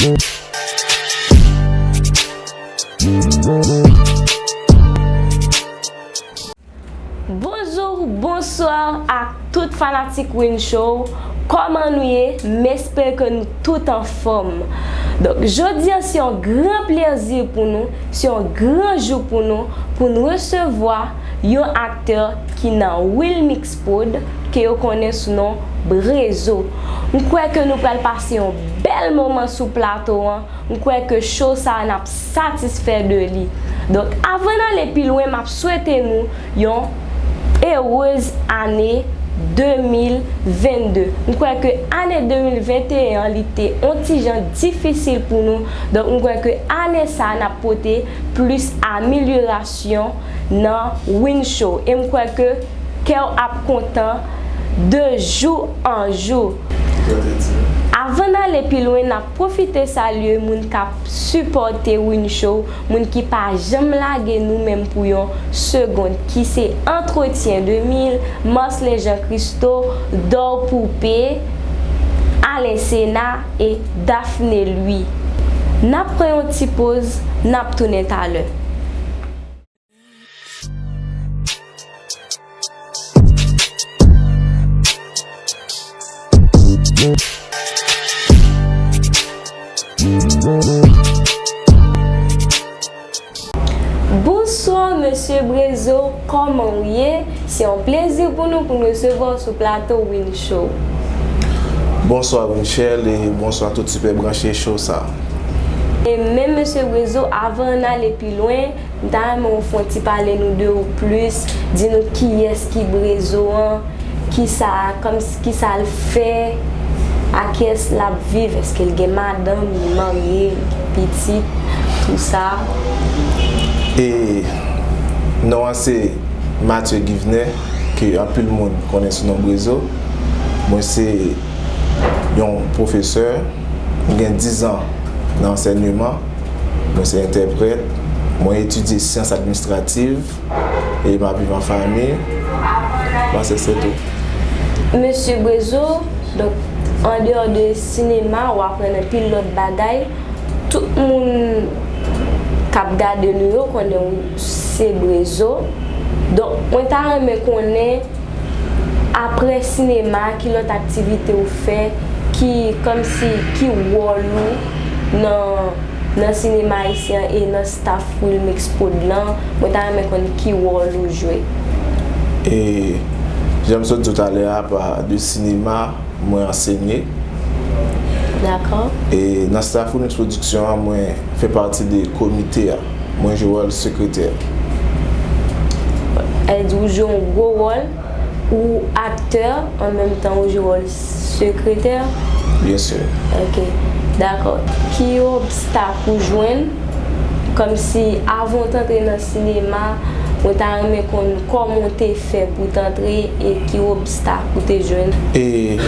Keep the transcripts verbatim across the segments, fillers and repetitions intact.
Bonjou, bonswa ak tout fanatik Win Show. Kòman nou ye? M espere ke nou tout anfòm. Donk, jodi a se yon gran plezi pou nou, se yon gran jou pou nou, pou n resevwa yon aktè ki nan Wilmix Prod, ke yo konnen sou non Brezo. M kwè ke nou pral pase yon bèl moman sou plato an. M kwè ke show sa a n ap satisfè de li. Donk, avan n ale pi lwen, m ap swete nou yon erez ane de mil vennde. M kwè ke ane de mil venteyen an, li te on ti jan difisil pou nou. Donk, m kwè ke ane sa a, n ap pote plis amelyorasyon nan Win Show. E m kwè ke kè w ap kontan de jou an jou. Avan n ale pi lwen, n ap pwofite salye moun k ap sipòte Win Show, moun ki pa janm lage nou menm pou yon segonn, ki se Entretien de mil, Marcelin Jean Christo, Dor Poupée, Alain Sena e Daphné Louis. N ap pran yon ti poz, n ap tounen talè. Bonswa, mesye Brezo, kòman w ye? Se yon plezi pou nou, pou n resevwa w sou plato Win Show. Bonswa, Winchelle, e bonswa tout sipè branche show sa. E men, mesye Brezo, avan n ale pi lwen, m ta renmen w fè yon ti pale nou de ou plis, di nou kiyès ki Brezo an, kisa, kòmsi, kisa l fè, ak kiyès l ap viv, èske l gen madanm, li marye, pitit, tou sa. E non an se Mathieu Guivenet, ke anpil moun konnen sou non Brezo. Mwen se yon pwofesè, mwen gen diz an nan ansèyman, mwen se entèprèt, mwen etidye syans administrativ e m ap viv an fanmi. Mwen se, se tou. Mesye Brezo, donk, andeyò de sinema, w aprann anpil lòt bagay. Tout moun k ap gade nou yo konnen w se Brezo. Donk, mwen ta renmen konnen, apre sinema, ki lòt aktivite ou fè, ki, kòmsi, ki wòl ou nan, nan sinema ayisyen an e nan staff Wilmix Prod lan? Mwen ta renmen konn ki wòl ou jwe. E, jan m sot di w talè a, apa de sinema, mwen ansenye. Dakò. E nan staff Wilmix Production an, mwen fè pati de komite a. Mwen jwe wòl sekretè. Sa vle di ou jwe yon gwo wòl, ou aktè, an menm tan ou jwe wòl sekretè? Byen si. Ok, dakò. Ki obstak ou jwenn, kòmsi avan w t antre nan sinema, mwen ta renmen konn kòman w te fè pou w t antre e ki obstak ou te jwenn? E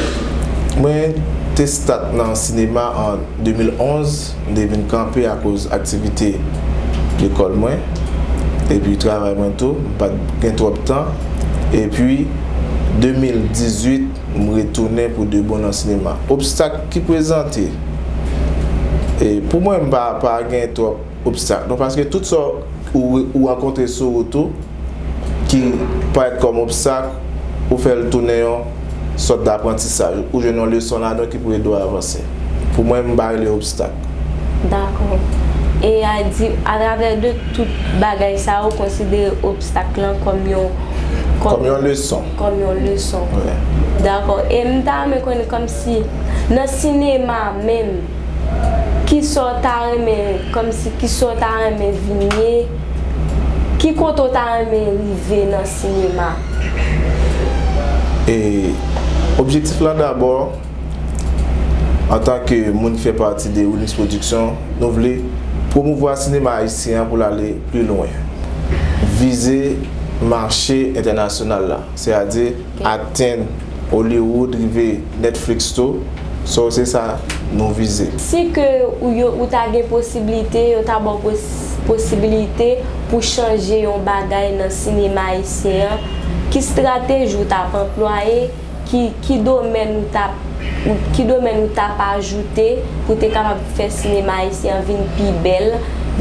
mwen te start nan sinema an de mil onz, m te vin kanpe akoz aktivite lekòl mwen, epi travay mwen tou, m pa t gen twòp tan. Epi, de mil dizuit, m retounen pou de bon nan sinema. Obstak ki prezante, e, pou mwen, m pa, pa gen twòp obstak, non, paske tout sa ou, ou rankontre sou wout ou, ki parèt kòm obstak, ou fè l tounen yon sòt daprantisaj. Ou jwenn yon leson ladan ki pou ede w avanse. Pou mwen, m pa rele obstak. Dakò. E a di, atravè de tout bagay sa, ou konsidere obstak lan kòm yon, kòm, kòm yon leson. Kòm yon leson. Wi. Dakò. E m ta renmen konnen kòmsi nan sinema menm, kisa w ta renmen, kòmsi kisa w ta renmen vin ye, ki kote w ta renmen rive nan sinema? E objektif lan dabò, antanke moun ki fè pati de Wilmix Production, nou vle pwomouvwa sinema ayisyen an pou l ale pi lwen. Vize mache entènasyonal la, sètadi atenn Hollywood, rive Netflix tou. So, se sa nou vize. Si ke ou, yo, ou ta gen posiblite, yo ta ba w pos-, posibilite pou chanje yon bagay nan sinema ayisyen an, ki estrateji ou t ap anplwaye, ki, ki domèn ou t ap Ki domèn ou t ap ajoute pou te kapab fè sinema ayisyen an vin pi bèl,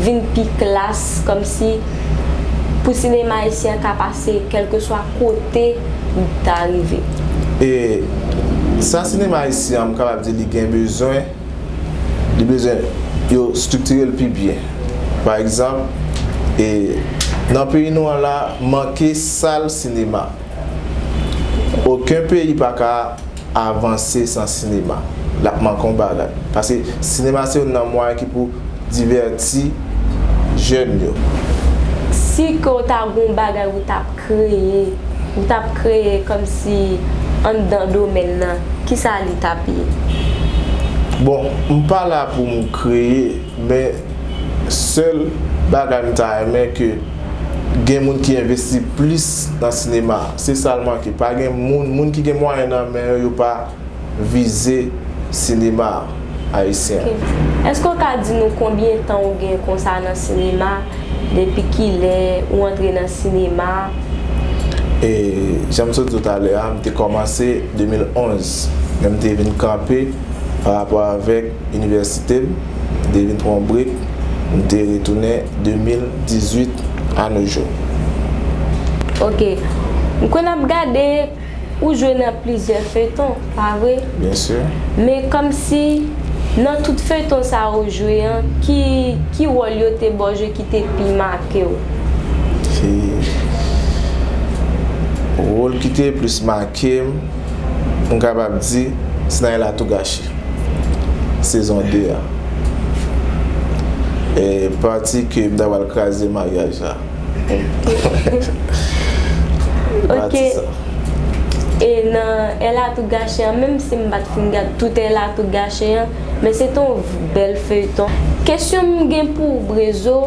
vin pi klas, kòmsi pou sinema ayisyen an ka pase kèlkeswa kote li ta rive? E sa sinema ayisyen an, m kapab di li gen bezwen, li bezwen yo estriktirel pi byen. Pa egzanp, e nan peyi nou an la, manke sal sinema. Okenn peyi pa ka avanse san sinema. L ap manke yon bagay. Paske sinema se youn nan mwayen ki pou divèti jèn yo. Si ke w ta gen yon bagay ou t ap kreye, ou t ap kreye kòmsi anndan domèn nan, kisa li t ap ye? Bon, m pa la pou m kreye, men sèl bagay m ta renmen ke gen moun ki envesti plis nan sinema. Se sa l manke. Pa gen moun, moun ki gen mwayen nan men yo, yo pa vize sinema ayisyen. Èske w ka di nou konbyen tan ou gen konsa nan sinema? Depi kilè ou antre nan sinema? E jan m sot di w talè a, m te kòmanse de mil onz, men m te vin kanpe pa rapò avèk inivèsite m, m te vin pran yon brek, m te retounen de mil dizuit a nos jours. Ok. M konn ap gade ou jwe nan plizyè feyton, pa vre? Byen si. Men kòmsi nan tout feyton sa ou jwe an, ki, ki wòl yo te ba w jwe ki te pi make w? Ki wòl ki te plis make m, m kapab di, se nan El Atougachie, sezon de a. E pati ke m ta pral kraze maryaj la. Ok. E nan El Atougachie an, menm si m pa t fin gad tout El Atougachie an, men se te yon bèl feyton. Kesyon m gen pou ou, Brezo,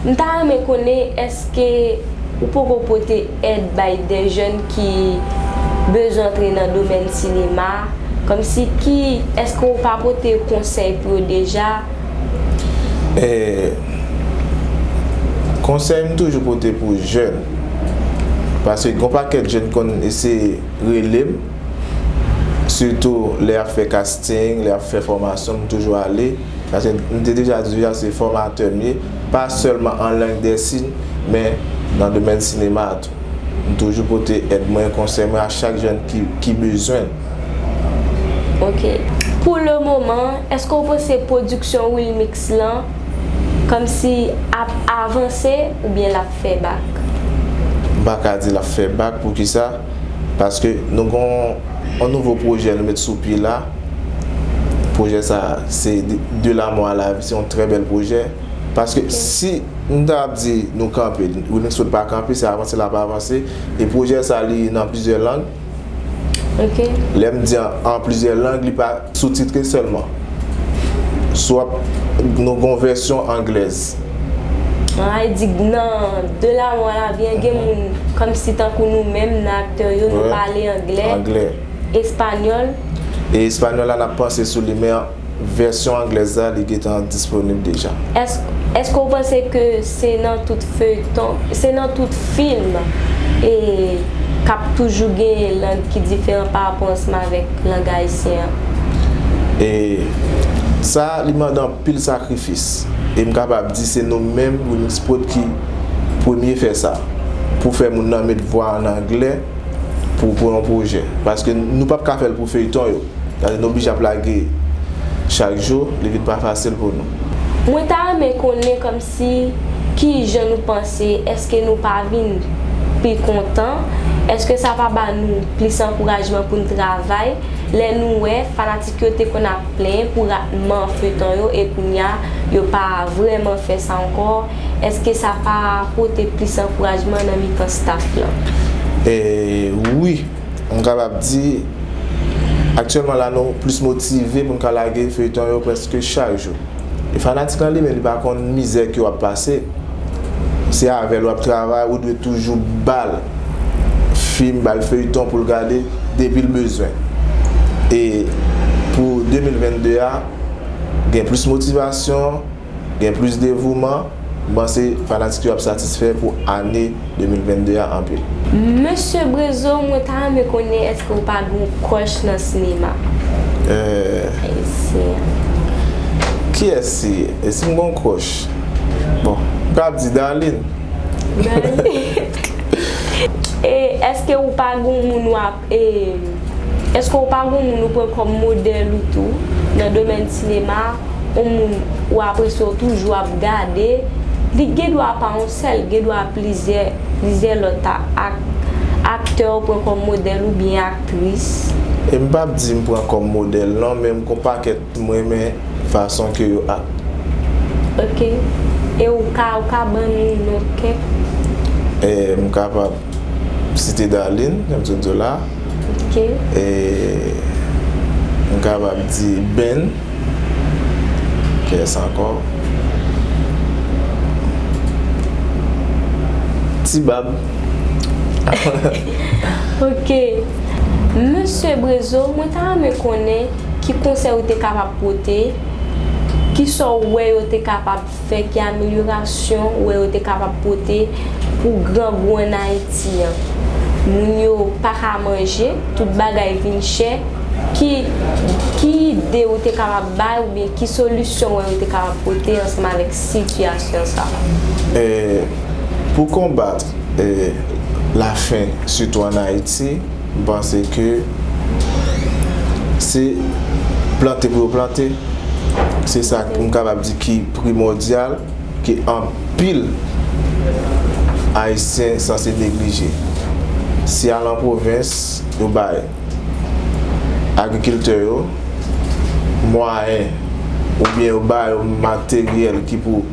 m ta renmen konnen èske ou poko pote èd bay de jèn ki bezwen antre nan domèn sinema? Kòmsi ki, èske ou pa pote konsèy pou yo deja? E konsèy m toujou pote pou jèn. Paske gon pakèt jèn konn eseye rele m, sitou lè y ap fè casting, lè y ap fè fòmasyon, m toujou ale. Paske m te deja di w deja se fòmatè m ye, pa sèlman an lang dè siy, men nan domèn sinema tou. M toujou pote èd mwen, konsèy mwen a chak jèn ki, ki bezwen l. Ok. Pou le moman, èske w panse pwodiksyon Wilmix lan kòmsi ap avanse oubyen l ap fè bak? M pa ka di l ap fè bak, poukisa? Paske nou gon yon nouvo pwojè nou met sou pye la. Pwojè sa a, se De, De la mort à la vie, se yon trè bèl pwojè. Paske si m ta ap di nou kanpe, Wilmix Prod pa kanpe, se avanse l ap avanse. E pwojè sa a, li nan plizyè lang. Ok. Lè m di an, an plizyè lang, li pa soutitre sèlman. Si w ap, nou gon vèsyon anglèz. An, e di nan De la mort à la vie an, gen moun kòmsi tankou nou menm, nan aktè yo, nou pale anglè, Anglè. Espanyòl. E espanyòl la, n ap panse sou li, men vèsyon anglèz la, li gentan disponib deja. Èske, èske w panse ke se nan tout feyton, se nan tout fim e k ap toujou gen lang ki diferan pa rapò ansanm avèk lang ayisyen an? E sa, li mande anpil sakrifis. E m kapab di se nou menm, Wilmix Prod, ki premye fè sa. Pou fè moun nan met vwa an anglè pou, pou yon pwojè. Paske nou p ap ka fè l pou feyton yo. Gade, nou oblije ap lage chak jou, li vin pa fasil pou nou. Mwen ta renmen konnen kòmsi kijan nou panse, èske nou pa vin pi kontan? Èske sa pa ba nou plis ankourajman pou n travay? Lè nou wè fanatik yo te konn ap plenyen pou ratman feyton yo e kounye a yo pa vrèman fè sa ankò, èske sa pa pote plis ankourajman nan mitan staff lan? E wi, m kapab di, aktyèlman la, nou plis motive pou n ka lage feyton yo prèske chak jou. E fanatik lan li menm, li pa konn mizè ke w ap pase. Se avè l w ap travay, ou dwe toujou ba l fim, ba l feyton pou l gade depi l bezwen. E pou de mil vennde a, gen plis motivasyon, gen plis devouman, M panse fanatik yo ap satisfè pou ane de mil vennde a anpil. Mesye Brezo, mwen ta renmen konnen èske w pa gen yon crush nan sinema? Eh, Ayisyen. Kiyès li ye? E si m gen yon crush? Bon, m ka ap di Darline. Darline. E èske ou pa gen yon moun w ap e, èske ou pa gen yon moun ou pran kòm modèl ou tou nan domèn sinema? Yon moun ou apresye w toujou ap gade, li gen dwa pa yon sèl, gen dwa plizyè, plizyè lòt a- ak- aktè ou pran kòm modèl oubyen aktris? E m p ap di m pran kòm modèl non, men m gon pakèt m renmen fason ke yo ak. Ok. E ou ka, ou ka ban nou non kèk? E m kapab site Darline, jan m sot di w la. Ok. E m kapab di Ben. Kiyès ankò? Ti Bab. Ok. Mesye Brezo, mwen ta renmen konnen ki konsèy ou te kapab pote, ki sa w wè yo te kapab fè, ki amelyorasyon ou wè yo te kapab pote pou grangou ann Ayiti an? Moun yo pa ka manje, tout bagay vin chè. Ki, ki ide ou te kapab bay oubyen ki solisyon ou wè yo te kapab pote ansanm avèk sitiyasyon sa a? Eh, pou konbat eh, lafen, sitou ann Ayiti, m panse ke se plante pou yo plante. Se sa m kapab di ki primòdyal, ke anpil Ayisyen sanse neglije. Si al an pwovens, yo bay agrikiltè yo mwayen oubyen yo ba yo materyèl ki pou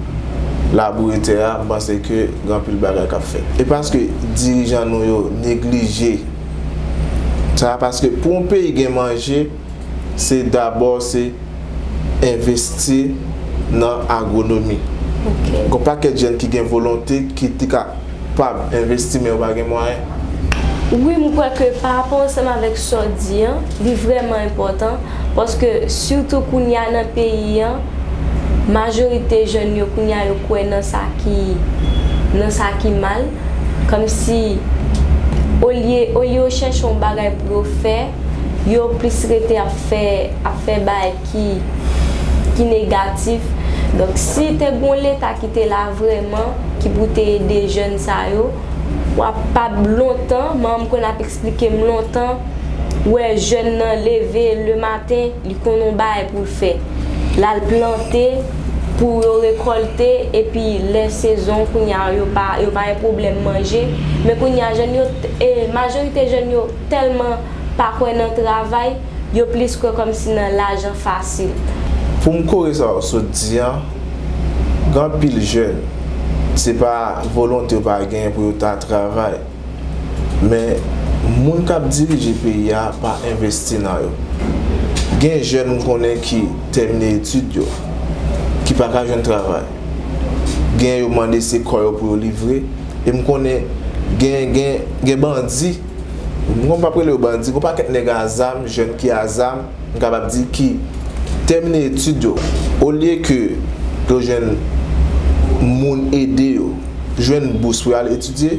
laboure tè a, m panse ke gen anpil bagay k ap fèt. E paske dirijan nou yo neglije sa, paske pou yon peyi gen manje, se dabò se envesti nan agwonomi. Ok. Gon pakèt jèn ki gen volonte, ki te kapab envesti, men yo pa gen mwayen. Wi, m kwè ke pa rapò ansanm avèk sa w di an, li vrèman enpòtan, paske sitou kounye a nan peyi an, majorite jèn yo kounye a yo kwè nan sa ki, nan sa ki mal, kòmsi olye, olye yo chèche yon bagay pou yo fè, yo plis rete ap fè, ap fè bagay ki, ki negatif. Donk, si te gon Leta ki te la vrèman, ki pou te ede jèn sa yo, w ap pa lontan, manman m konn ap eksplike m lontan, wè jèn nan leve lematen, li konn yon bagay pou l fè. L al plante, pou yo rekòlte, epi lè sezon, kounye a, yo pa, yo pa gen pwoblèm manje. Men kounye a, jèn yo, e, majorite jèn yo tèlman pa kwè nan travay, yo plis kwè kòmsi nan lajan fasil. Pou m kore sa w sot di an, gen anpil jèn, se pa volonte yo pa genyen pou yo ta travay. Men moun k ap dirije peyi a pa envesti nan yo. Gen jèn m konnen ki tèmine etid yo, ki pa ka jwenn travay. Gen yo mande se kò yo pou yo livre. E m konnen gen, gen, gen bandi, m konn p ap rele yo bandi, gon pakèt nèg a zam, jèn ki a zam, m kapab di ki tèmine etid yo, olye ke yo jwenn moun ede yo, jwenn bous pou yo al etidye,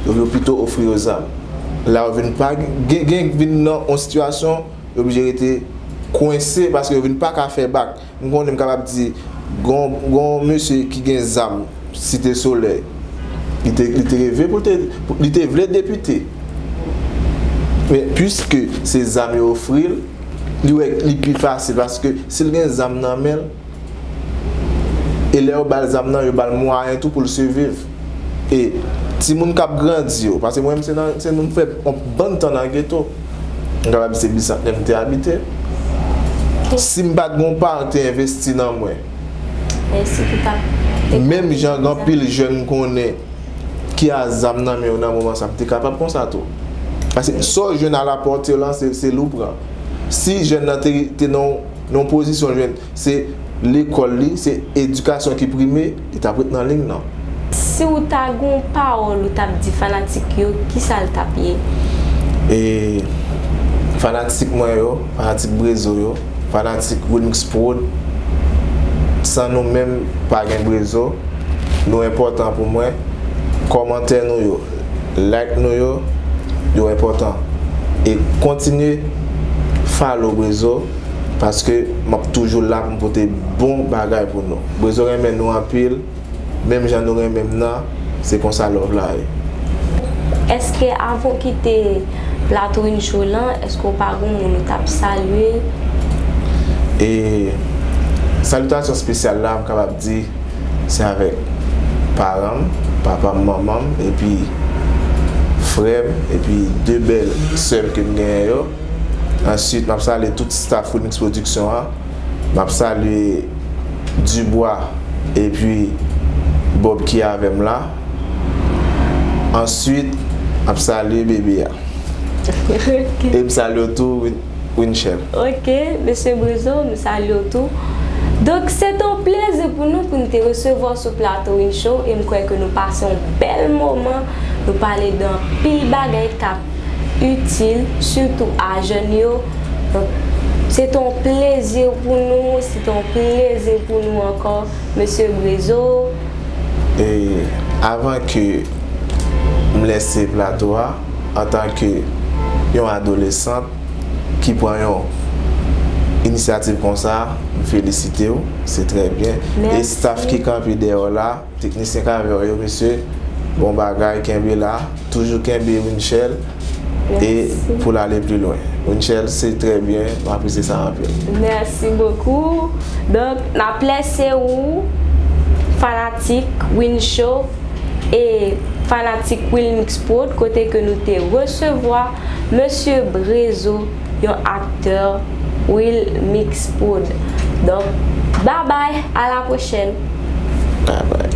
yo, yo pito ofri yo zam. La yo vin pa gen, gen vin nan yon sitiyasyon, yo oblije rete kwense paske yo vin pa ka fè bak. M konnen m kapab di, gon, gon mesye ki gen zam, Site Solèy, li te, li te reve pou l te, li te vle depite. Men piske se zam yo ofri l, li wè li pi fasil, paske si l gen zam nan men l, e lè yo ba l zam nan, yo ba l mwayen tou pou l siviv. E timoun k ap grandi yo, paske mwen menm se nan, se nou m fè yon bann tan nan geto. M kapab di se Bisantnè m te abite. Si m pa t gen yon paran k te envesti nan mwen, Èske ou t ap te menm jan gen anpil jèn m konnen ki a zam nan men yo nan moman sa, m te kapab konsa tou. Paske sa w jwenn a la pòte w lan, se, se li w pran. Si jèn nan te, te nan, nan yon pozisyon jwenn, se lekòl li, se edikasyon ki prime, li t ap ret nan liy nan. Si w ta gen yon pawòl ou t ap di fanatik yo, kisa l t ap ye? E fanatik mwen yo, fanatik Brezo yo, fanatik Wilmix Prod, san nou menm pa gen Brezo. Nou enpòtan pou mwen. Kòmantè nou yo, like nou yo, yo enpòtan. E kontinye follow Brezo, paske m ap toujou la pou m pote bon bagay pou nou. Brezo renmen nou anpil, menm jan nou renmen m nan, se konsa love la ye. Èske avan w kite Plato Win Show lan, èske w pa gen moun ou t ap salye? E salitasyon espesyal la, m kapab di, se avèk paran m, papa m, manman m, epi frè m, epi de bèl sè m ke m genyen yo. Answit, m ap salye tout staff Wilmix Production an. M ap salye Dubois epi Bob ki avè m la. Answit, m ap salye bebe a. E m salye w tou, Win- Winchelle. Ok, mesye Brezo, m salye w tou. Donk, se te yon plezi pou nou pou n te resevwa w sou plato Win Show e m kwè ke nou pase yon bèl moman. Nou pale de anpil bagay k ap itil, sitou a jèn yo. Donk, se te yon plezi pou nou, se te yon plezi pou nou ankò, mesye Brezo. E avan ke m lèse plato a, antanke yon adolesant ki pran yon inisyativ konsa, m felisite w, se trè byen. E Mèsi. Staff ki kanpe dèyè w la, teknisyen k avè w yo, mesye, bon bagay, kenbe la, toujou kenbe Winchelle, e Mèsi. Pou l ale pli lwen. Winchelle, se trè byen, m apresye sa anpil. Mèsi bokou. Donk, n ap lèse ou, fanatik Win Show e fanatik Wilmix Prod, kote ke nou te resevwa mesye Brezo, yon aktè Wilmix Prod. Donk, babay, a la pwochèn. Babay.